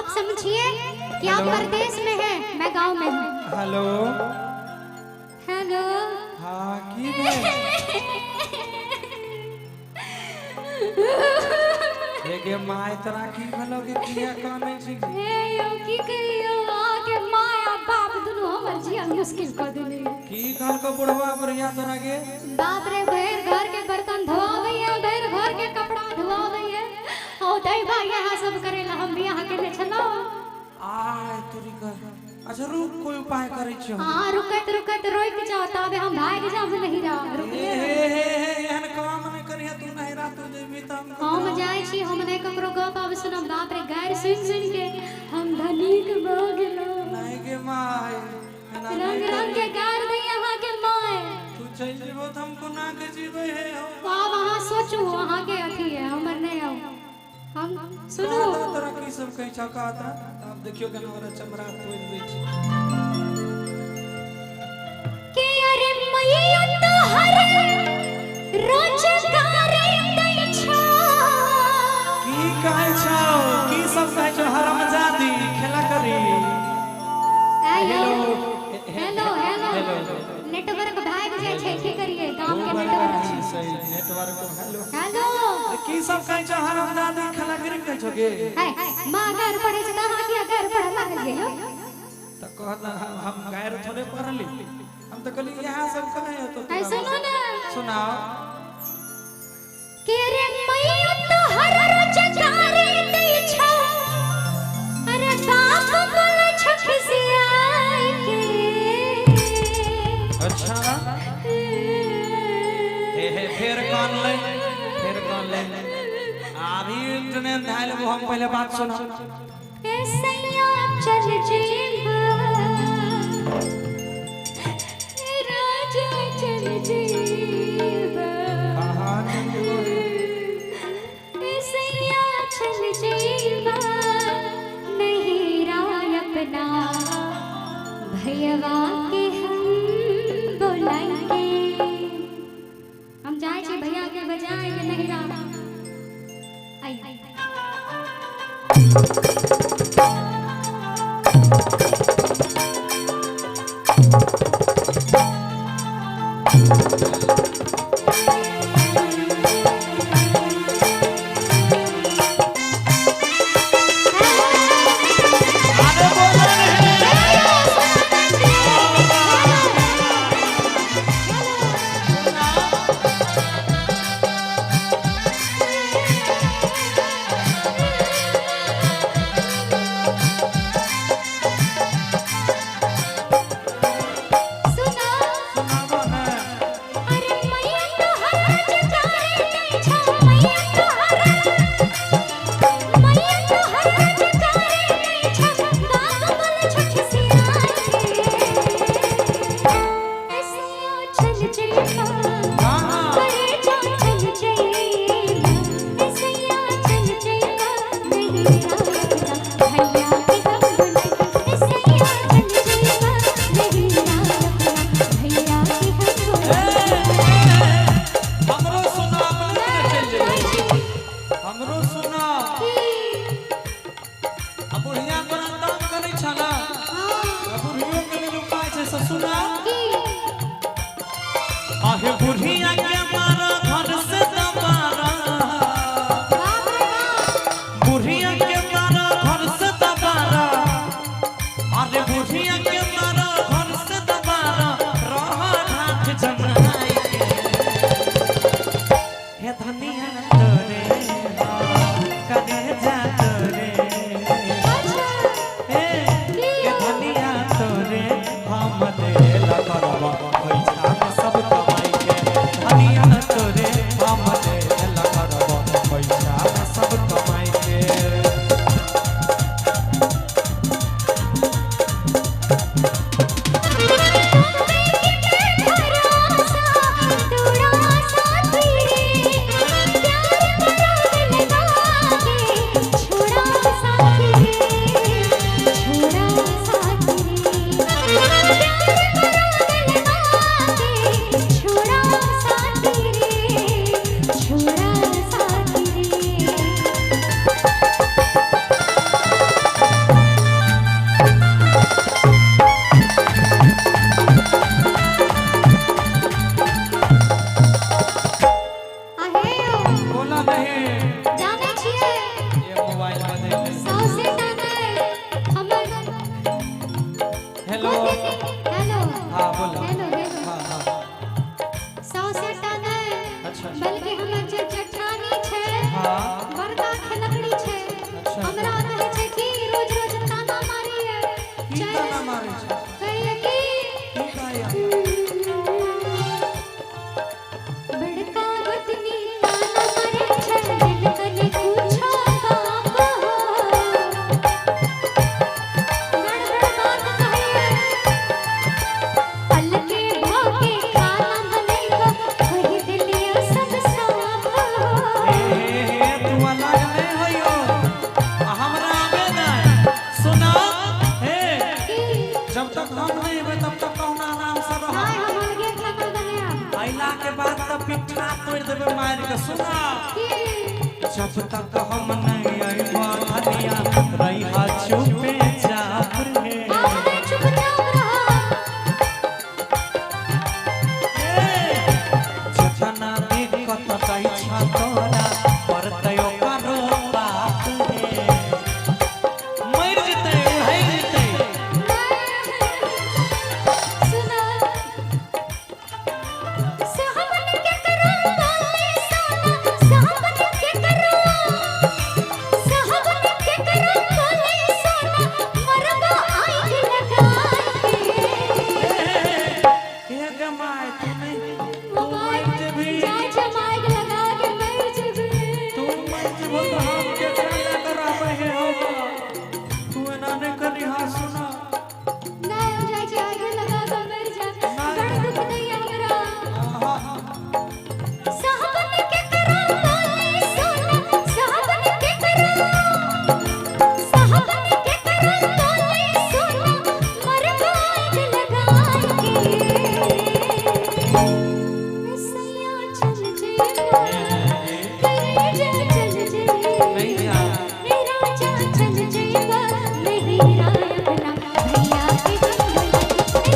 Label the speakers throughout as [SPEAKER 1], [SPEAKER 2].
[SPEAKER 1] आप समझिए कि आप
[SPEAKER 2] हेलो।
[SPEAKER 1] परदेश में हैं, मैं गांव में हूँ।
[SPEAKER 2] हेलो।
[SPEAKER 1] हेलो।
[SPEAKER 2] हाँ, की भेल? हे गे my, तोरा की भेलो गे? किया कानै छी?
[SPEAKER 1] हे यौ, की कहियौ, अहाँके माय आ बाप दुनू हमर जियल मुश्किल कऽ देने।
[SPEAKER 2] की कहलको बुढ़वा बुढ़िया तोरा गे?
[SPEAKER 1] बाप रे, भरि घर के बर्तन धोआबैया, भरि घर के कपड़ा धोआबैया और दैबा यहाँ सब करेला। हम बियाह केने छलहुँ।
[SPEAKER 2] आय तोरी कर। अच्छा रुक, कोई उपाय करै छियौ।
[SPEAKER 1] हाँ, रुकैत रुकैत रोकि जाओ, ताबे हम भागि जाब नहिरा।
[SPEAKER 2] हे
[SPEAKER 1] रुकले।
[SPEAKER 2] हे हे हे, एहन काम नहि करिहे तू। नहिरा तू जेबही तऽ हम
[SPEAKER 1] हम जाइ छी, हम नहि ककरो गप आब सुनब। बाप रे, गारि सुनि सुनि के हम धनिक भऽ गेलहुँ।
[SPEAKER 2] नहि गे my, एना नहि
[SPEAKER 1] रंग रंग
[SPEAKER 2] करी।
[SPEAKER 1] के गारि दैया अहाँके my.
[SPEAKER 2] तू चलि जेबहो तऽ हम कोना के जीबै हे हम?
[SPEAKER 1] आब अहाँ सोचू, अहाँके अथी है, हमर नहि। आउ हम सुनू।
[SPEAKER 2] कहता तोरा की सब कहै छौ, कहता। आब देखियौ केना ओकरा चमड़ा तोड़ि दै छै।
[SPEAKER 1] के अरे मैया तोहर रोजगार दै छौ।
[SPEAKER 2] की कहै छौ? की सब कहै छौ हरामजादी? खेला करी।
[SPEAKER 1] Hello.
[SPEAKER 2] Hello.
[SPEAKER 1] Hello, hello.
[SPEAKER 2] Hello.
[SPEAKER 1] Network भागि जाइ छै, की करिए, गाम के
[SPEAKER 2] खूब
[SPEAKER 1] नेटवर्क
[SPEAKER 2] बड़का
[SPEAKER 1] छै।
[SPEAKER 2] सही नेटवर्क। हेलो।
[SPEAKER 1] हेलो।
[SPEAKER 2] की सब कहै छौ हरामजादी? खेला करी कहै छौ गे?
[SPEAKER 1] है माँ गारि पढ़ै छै तऽ अहाँ किया गारि पढ़ऽ लागलियै यौ?
[SPEAKER 2] तऽ कहत हम गारि थोड़े पढ़ली, हम तऽ कहली इएह सब कहै तो।
[SPEAKER 1] है, सुनू ने।
[SPEAKER 2] सुनाओ।
[SPEAKER 1] के रे मैया तोहर रोजगार दै छौ, अरे बाप बोलै छौ खिसियाई के।
[SPEAKER 2] अच्छा, हे हे, फेर कान ले, फेर कान ले। अभी ट्रेन धाय लेबो हम, पहले बात सुना।
[SPEAKER 1] ए सैया चल जेबा, ए राजा चल जेबा।
[SPEAKER 2] हाँ हाँ, चल जेबो।
[SPEAKER 1] ए सैया चल जेबा नहिरा अपना, भैयवा के हम बोलाएंगे। हम जाइ छी भैया के बजाएंगे नहिरा। आई।
[SPEAKER 2] अरे बोलो रे। कपड़ा तोड़ देबे मार के सुना।
[SPEAKER 1] की?
[SPEAKER 2] जब तक हम नहीं अइबो धनिया रहिहा चुपे चाप रे।
[SPEAKER 1] आवे चुपचाप रहा।
[SPEAKER 2] जतना दिक्कत दै छ तोरा परतै ओकरो बाप रे। मरि जेतै उड़ै जेतै।
[SPEAKER 1] सुना साहबन के करो बोले सोना, साहबन के करो, साहबन के करो बोले सोना, मरबा आग लगा के।
[SPEAKER 2] हे गे my तू नहीं तू
[SPEAKER 1] मोबाइल
[SPEAKER 2] मरि जेबही।
[SPEAKER 1] जाय छै माइक लगा के मरि जेबै।
[SPEAKER 2] तू मरि जेबहो तऽ हम केकरा लए कऽ रहबै हे हम? तू एना नहि करिहा सुना।
[SPEAKER 1] नहि हम जाइ छै आगे लगा के मरि जायब। बड़ दुख दैया हमरा।
[SPEAKER 2] आहा।
[SPEAKER 1] साहबन के करो बोले सोना, साहबन के करो, साहबन के करो बोले सोना, मरबा आग लगा के। सैया चल जेबा, करेजा चल जेबा,
[SPEAKER 2] नहीं जा।
[SPEAKER 1] राजा चल जेबा, नहीं अपना भैया के हम बुलाए।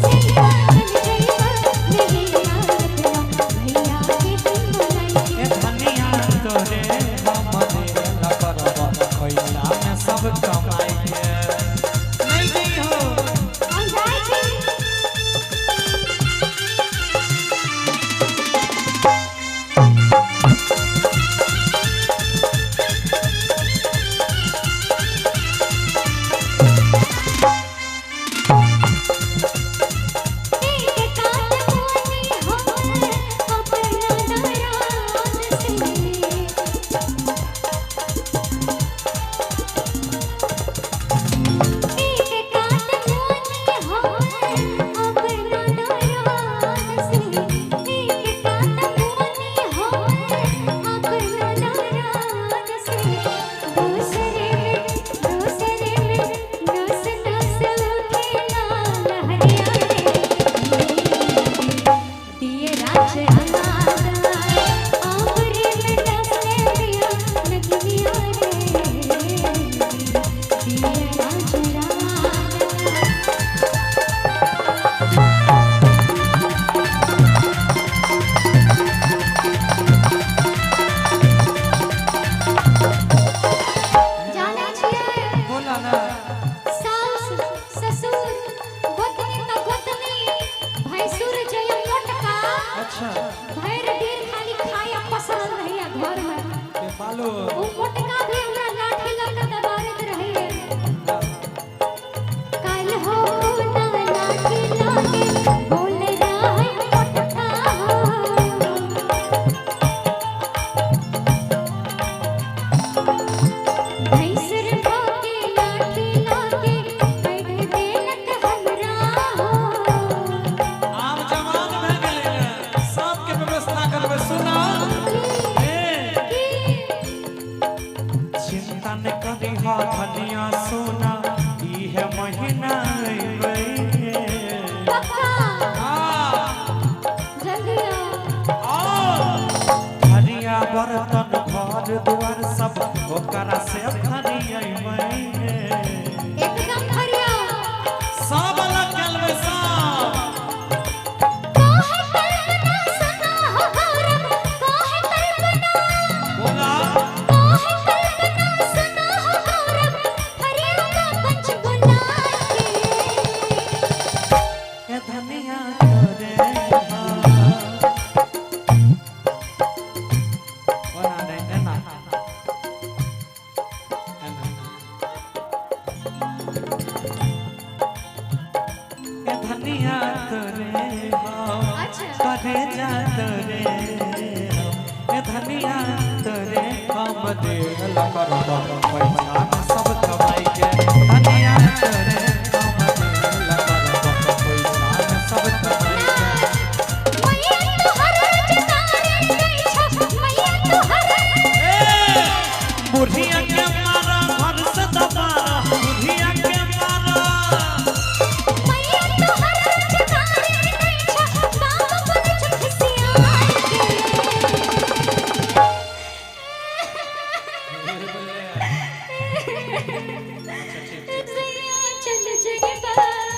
[SPEAKER 1] सैया चल जेबा, नहीं अपना भैया के हम बुलाए।
[SPEAKER 2] ए धनिया तोरे हम देला करब पैसा में सब कमाई के। नहीं नहीं हो।
[SPEAKER 1] हम जाइ छी। एक कात मोनी हम अपना नाराज से, एक कात मोनी हम अपना नाराज से, एक कात मोनी हम अपना नाराज से, दूसरे में दूसरे में नस नस उठेला लहरिया रे। दिए राज अनादा आंवरे में डसले दिया नगनिया रे, दिए राज राधा। जानै छियै
[SPEAKER 2] बोला ना।
[SPEAKER 1] सास ससुर गोतनी त गोतनी भैंसुर जय मोटका
[SPEAKER 2] अच्छा।
[SPEAKER 1] भैर दिन खाली खाया पसरल रहैया घर में।
[SPEAKER 2] के बालो।
[SPEAKER 1] ओ मोटका भी हमरा लाठी लऽ के दबारैत रहैया। काल हो ना लाठी लाके बोल रहा है मोटका हो। भैंसुर ठोके लाठी लाके बैठ देलक हमरा हो।
[SPEAKER 2] आब जवान भए गेलै ने सबके व्यवस्था करबै सुना। ए
[SPEAKER 1] की?
[SPEAKER 2] चिंता न करिहा धनिया सोना इहे महीना अइबै।
[SPEAKER 1] पक्का?
[SPEAKER 2] आ
[SPEAKER 1] जल्दी आओ।
[SPEAKER 2] आओ। धनिया बर्तन घर दुआर सब ओकरा से फरियैबै।
[SPEAKER 1] एकदम फरिया।
[SPEAKER 2] सब अलग करबै सब।
[SPEAKER 1] काहे कल्पना सुना हो गौरव, काहे कल्पना,
[SPEAKER 2] बोला।
[SPEAKER 1] काहे कल्पना सुना हो गौरव, फरिया का पंच बुला के।
[SPEAKER 2] ए धनिया तोरे हाँ। ओना नहि, एना। एना। ए धनिया तोरे हाँ।
[SPEAKER 1] अच्छा।
[SPEAKER 2] करे जा तोरे हाँ। ए धनिया तोरे हम देल करब पैसा में सब कमाई के। धनिया तोरे हम देल करब पैसा में सब कमाई के।
[SPEAKER 1] मैया तोहर रजतारे नै छ, मैया तोहर।
[SPEAKER 2] ए, बुढ़िया के मारा घर से दबारा, बुढ़िया के मारा।
[SPEAKER 1] मैया तोहर रजतारे नै छ, बाप बोले छ खिसियाए के।
[SPEAKER 2] अच्छा ठीक ठीक।
[SPEAKER 1] सैया चल जइबा।